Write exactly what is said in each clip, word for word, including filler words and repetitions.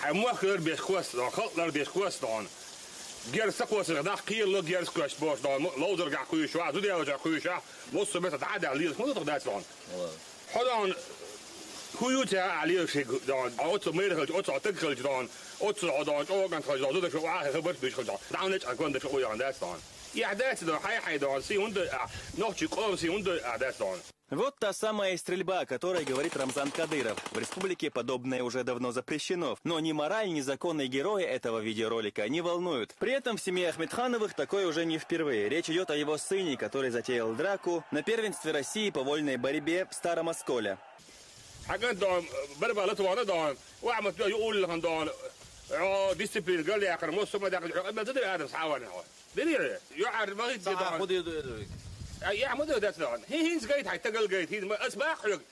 Хьайн мохк лар беш кхоссадон, халкъ лар беш кхоссадон. Герз ца кхоссаргдахь, кхерало герз кхоьссабош дон, ловзаргахь кхуьйсуш, зуда яьллачохь кхуьйсуш, массо а меттехь дӀа а даьлла лелаш ма ду тхан дац дон. Хьо дон, хӀун ю цара ахь лелаш хиг дон, оццул майра хилча, оццул стаг хилча дон, оццул хьо дон, чӀогӀа кӀант хилча дон, зуда шу охьа хабарш буьйш хилча, дӀа а нечкъа гонда шу яхана дац дон. Эхь дац дон, хьай-хьай дон, сий хӀунда а, нохчийн къоман сий хӀунда а дац дон. Вот та самая стрельба, о которой говорит Рамзан Кадыров. В республике подобное уже давно запрещено, но ни мораль, ни законы героя этого видеоролика не волнуют. При этом в семье Ахмедхановых такое уже не впервые. Речь идёт о его сыне, который затеял драку на первенстве России по вольной борьбе в Старом Осколе. Хьаган дон, барбала тхона дон, ва ма тӀе юуллахан дон, о, дисциплина гал яхар, мосо ма дакъа, хьо къамел ца дира адам схьаварна хьо. Дирира, юьхьар ма гӀитта Ца дон. Худа ду эдуиг. Ай, я ма ду дац дон. ХӀин хӀинца гайта хьай тагал гайта, хӀинца ма ас бах хьоьга.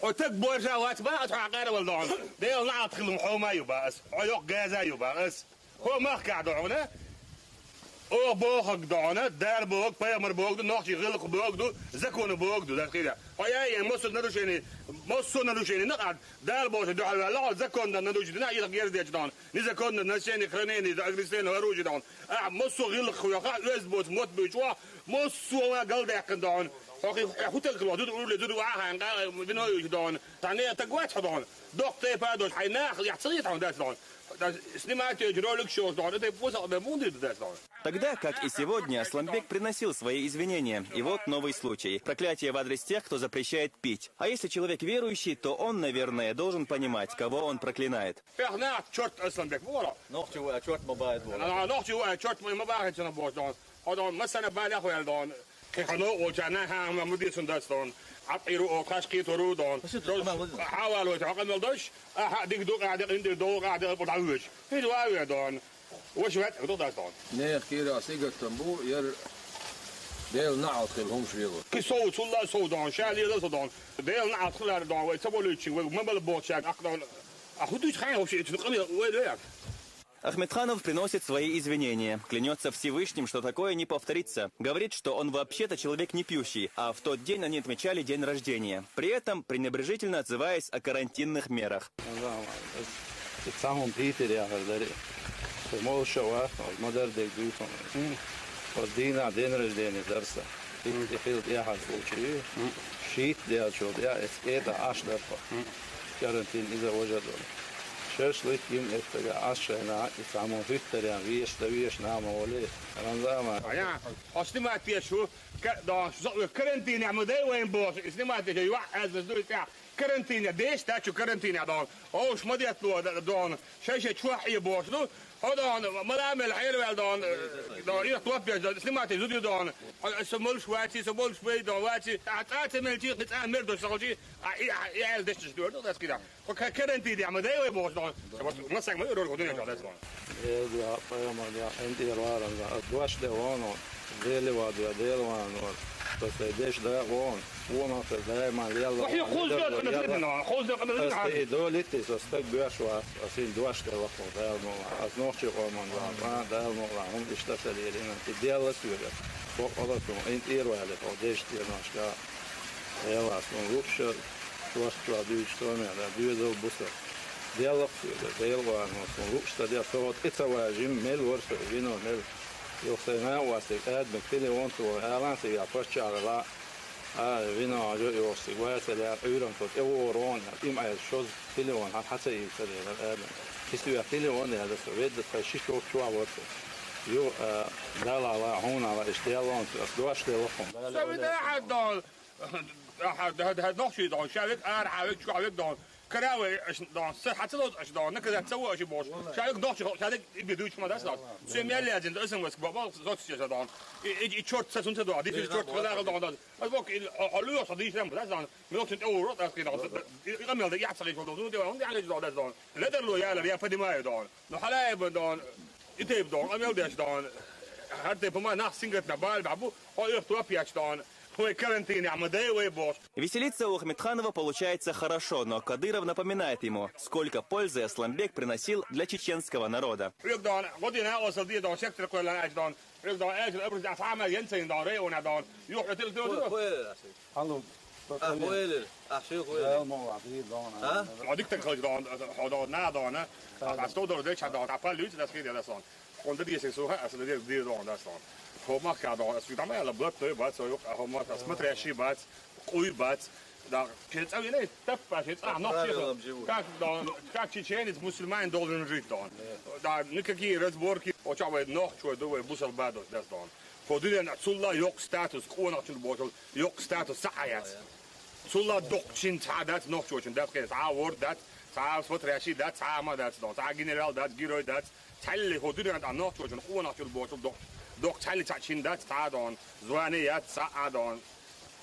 Хьо таг божа вац бах, ас хьо къаравал дон. Дела наӀалт хилум хьома ю ба ас. Хьо йокъ газа ю ба ас. Хьо махка дона. О бохаг дона, Дала бохаг, пайхамар бохаг ду, нохчий гӀиллакх бохаг ду, закона бохаг ду, дац хира. Хьо яй, массо нарушение, массо нарушение накъад, Дала бохачу дуьхьал ваьлла, хьо закон дан нарушить дина, их герз дечу дон. Незаконно ношение, хранение огнестрельного оружия дон. Ахь массо гӀиллакх хьоьха, оьзда боцу мотт буьйчу, массо а галдаьккхина дон. Хьо хи хӀу таг хило, зуда урле, зуда вахьан, вино юьйчу дон. Цхьа не таг вац хьо дон. Доккха тайпа а долуш, хьайн нах, я ца хета хьуна дац дон. Снимать йойту ролик шош дон, это посох бен мунди дац дон. Тогда, как и сегодня, Асланбек приносил свои извинения. И вот новый случай. Проклятие в адрес тех, кто запрещает пить. А если человек верующий, то он, наверное, должен понимать, кого он проклинает. Пехнат чорт Асланбек бора. Нохчи ву а чорт ма баьд бора. А, нохчи ву а чорт ма, ма бахин цана бош дон. Хьо дон, масана баля хвел дон. Кхи хано олча на ха ма муди сун дац дон. Ап иру о каш кхи тору дон. Хьавал вой хьо къамел дош. Аха диг ду къаде къиндир ду къаде къурдан вуч. Хиз ва ве дон. Ваш вет ду дац дон. Нех кира сигаттам бу, яр Дела наӀалт хила хӀумаш вело. Кхи сов, цулла сов дон, ша лела сов дон. Дела наӀалт хилар дон, вай ца болуьйтуш, вай ма бала бохучаьрга, акх дон. А хӀун дуьйцу хьайн вообще, эцу къамел вай лоьяк? Ахмедханов приносит свои извинения, клянётся Всевышним, что такое не повторится. Говорит, что он вообще-то человек не пьющий, а в тот день они отмечали день рождения, при этом пренебрежительно отзываясь о карантинных мерах. Низам, и цхьа хӀума дийцира яхар дара. Со молуш а вац, оцу ма-дарра дерг дуьйцу хьуна. Оцу дийнахь день рождения дара сан. И, и хила тӀехьа случай. Шийтта даьллачул тӀаьхьа эцу кӀеда Ӏаш дара тхо. Карантин иза важа долу. Шерш литта йина эццага Ӏаш шайна, и цхьа мо хӀуьттаренна вешан, дан вешан а ма волий. Ранза а ма. А я, хьо снимать деш ву, ка-, дон, со-, карантинехь ма дай вайн бохуш, и снимать деш, юьхь аьзза дуй тӀехь. Карантине, деш дац шу карантине дон. Овш ма деттало дон. Шай-шай чохь Ӏе бохуш ду. Хьо дон, мала мел хьерваьл дон. Дон, ирх топ беш дон. Снимать зуди дон. Хьо, со молуш ваци, со молуш вай дон ваци. А цӀа ца мелчи, кхин цӀа мер дош сахалчи. А, и, а, и аьл деш деш дуьр ду, дас кида. Хьо ка-, карантине, ма дай вай бохуш дон. Масак ма юрор гу дуьнен чохь дас дон. Эза, пайхамар, я, эн тӀера варан, ас дош де вон, Дела ван, я, Дела ван, вот. Ас тӀе деш да вон, вон ас даиман лелла. Вахьи хузда къамел дина, хузда къамел дина. Ас тӀе и долитти, со стаг боьш вац, ас ин дош де вахо, Дала мукъла. Ас нохчи къоман ван, а, Дала мукъла, хӀун иштта ца лелина, и Дела соьга. Бокъала сун, эн тӀера вали, хьо деш тӀера ношка. Эла, сун луъша, шорт чохь дуьйцу томехь, да, доьзал бу сан. Деллакх соьга, Дела ван, сун луъш ца деш, со хьо тӀе ца важим, мел вара со, вино мел. Юха сайн нана вастиг, Адмик, телефон ца вара, Алан ца веа, паччахь вела, а, вино а жо йохуш цига ваьца лаьа, Ӏуьйран со тӀе вогӀур вон, им айса шозза телефон хьан хьан ца ийца лера, Адмик. Кхин соьга телефон яьлла со, ведда тхайн ши чоп чохь вара со. Ю, а, Дала ала, хьуна ала, иштта ял вон со, ас дош де вахун. Со вида хьан дол? Ахьа, да, да, нохчий дон, ша век ара, хьа век чохь век дон. Каравай аш дон, са хьа ца лоз аш дон, наказать ца во аш бохуш. Ша век нохчий хо, ша век и бе дуьйч ма дас дон. Суьм ял язин, да, эсэм вас бабал, соц чеша дон. И, и, и чорт са сунца дон, дифил чорт хала дон дон. Аз бок, и, хо, хо, луйо, со диш рам, дас дон. Милок сун тӀе урод, аз кидон. И, и камел да, я ца гиш дон, дон, дон, дон, дон. Ледерло ялар, я поднимаю дон. Ну, хьалаайба дон, и тайпа дон, къамел деш дон, хӀара тайпа ма нах сингатна бал бахьа бу, хьо ирх топ яч дон, вай карантинехь ма дай вай бохуш. Веселиться у Ахмедханова получается хорошо, но Кадыров напоминает ему, сколько пользы Асланбек приносил для чеченского народа. Хьоьга дон, гӀо дина осал де дон, сектор кхоьллан аьлча дон, хьоьга дон, аьлча, образ, а, схьа ма ен ца йин дон, района дон, юха хьо тил тил ду. Хьалу. Ахь ву элира? Ахь шух ву элира? А? Хьо дика таг хилча дона, хьо дона, на дона. Ас товдар деча дона, а паллуйца дас хире дас дона. Хьо да десять суха, ас да дир дона дас дона. Хьо махка дона, ас там ала блат той бац, ой, хьо махка смотрящий бац, куй бац. Да, ше цавиле, таппа, ше цах нох ше. Как дона, как чеченец, мусульманин должен жить дона. Да, никакие разборки, оча вай нох чой, ду вай бусал бадос дас дона. Хьо дилен цулла йокъ статус, къонахчун бошул, йокъ статус сахаяц. Цулла докъчин цхьа дац, нохчочун дац, кхе, цхьа ворд дац, цхьа смотрящий дац, цхьа ма дац, дон, цхьа генерал дац, герой дац. Цхьалли хьо дуьнен тӀа нохчочун, къонахчун бошул докъ, докъ цхьалли цхьа чин дац, цхьа дон, звание яц, цхьа а дон,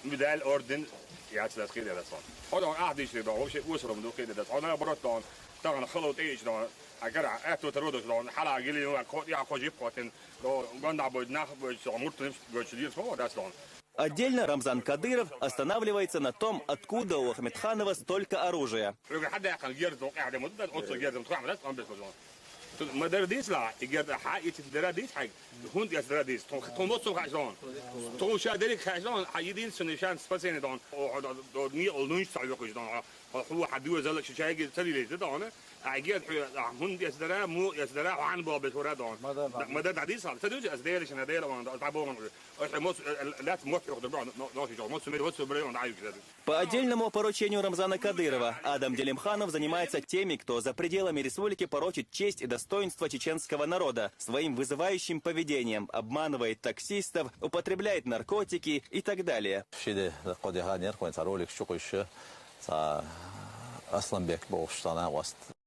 медаль, орден яц, дац, кхе, дац, дон. Хьо дон, ах дишли дон, вообще осром ду, кхе, дац. Хьо наоборот дон, таган хало тӀеич дон, а гара, а то родоч дон, хьала гили, а кот, я кожип котин, дон, гонда бойд, нах бойд, со муртним, гочи дирс, хо, дац, дон. Отдельно Рамзан Кадыров останавливается на том, откуда у Ахмедханова столько оружия. Хьуга хьадаккхана герз дон къаьхьа демо дац, оццо герз дон тхуьхьа дац, къам бес базон. Ту ма дара дийцла, и герз хьа, и ци дара дийц хьайг. ХӀунда эс дара дийц? Тхо, тхо моццо хаш дон. Тхо ша дерик хаш дон, хьа единственный шанс спасения дон. О, хьо до, до, не, о, лунч ца векуш дон. Хьо, хьо, хьа дуа зала ши чайги ца дилейте дон. А герз хьу, а, хӀунда эс дара, му эс дара, хьан бо бес вара дон. Ма дара дийцла, ца дийц, ас дера шина дера ван, да, богон. Ой, хьо моц, э, э, лац моц хьух дон, но, но, ши чо, моц мери, моц мери, он дай. По отдельному поручению Рамзана Кадырова Адам Делимханов занимается теми, кто за пределами республики порочит честь и достоинство чеченского народа своим вызывающим поведением, обманывает таксистов, употребляет наркотики и так далее. Шиде кодиханер, хойн ца ролик чукуйш, ца Асланбек бохуш ца нагъваст.